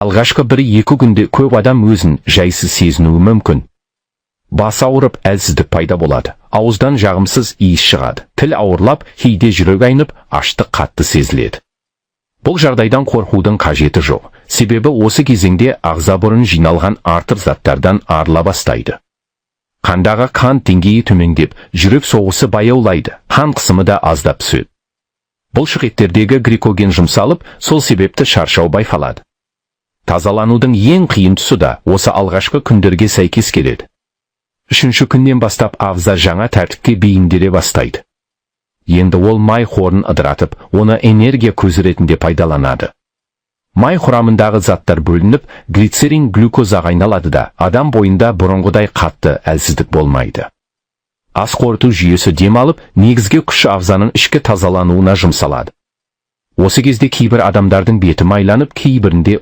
Алғашқы 1-2 күнде көп адам өзін жайсыз сезінуі мүмкін. Бас ауырып, әлсіздік пайда болады. Ауыздан жағымсыз иіс шығады. Тіл ауырлап, кейде жүрек айнып, аштық қатты сезіледі. Бұл жағдайдан қорқудың қажеті жоқ. Себебі осы кезеңде ағза бұрын жиналған артық заттардан арыла бастайды. Қандағы қант деңгейі төмендеп, жүрек соғысы баяулайды, қан қысымы да аздап түседі. Бұлшық еттердегі гликоген жұмсалып, сол себепті шаршау байқалады. Тазаланудың ең қиын тұсы да осы алғашқы күндерге сәйкес келеді. Үшінші күннен бастап ағза жаңа тәртіпке бейімделе бастайды. Енді ол май қорын ыдыратып, оны энергия көзі ретінде пайдаланады. Май құрамындағы заттар бөлініп, глицерин глюкозаға айналады да, адам бойында бұрынғыдай қатты әлсіздік болмайды. Ас қорыту жүйесі дем алып, негізгі күш ағзаның ішкі тазалануына жұмсалады. Осы кезде кейбір адамдардың беті майланып, кейбірінде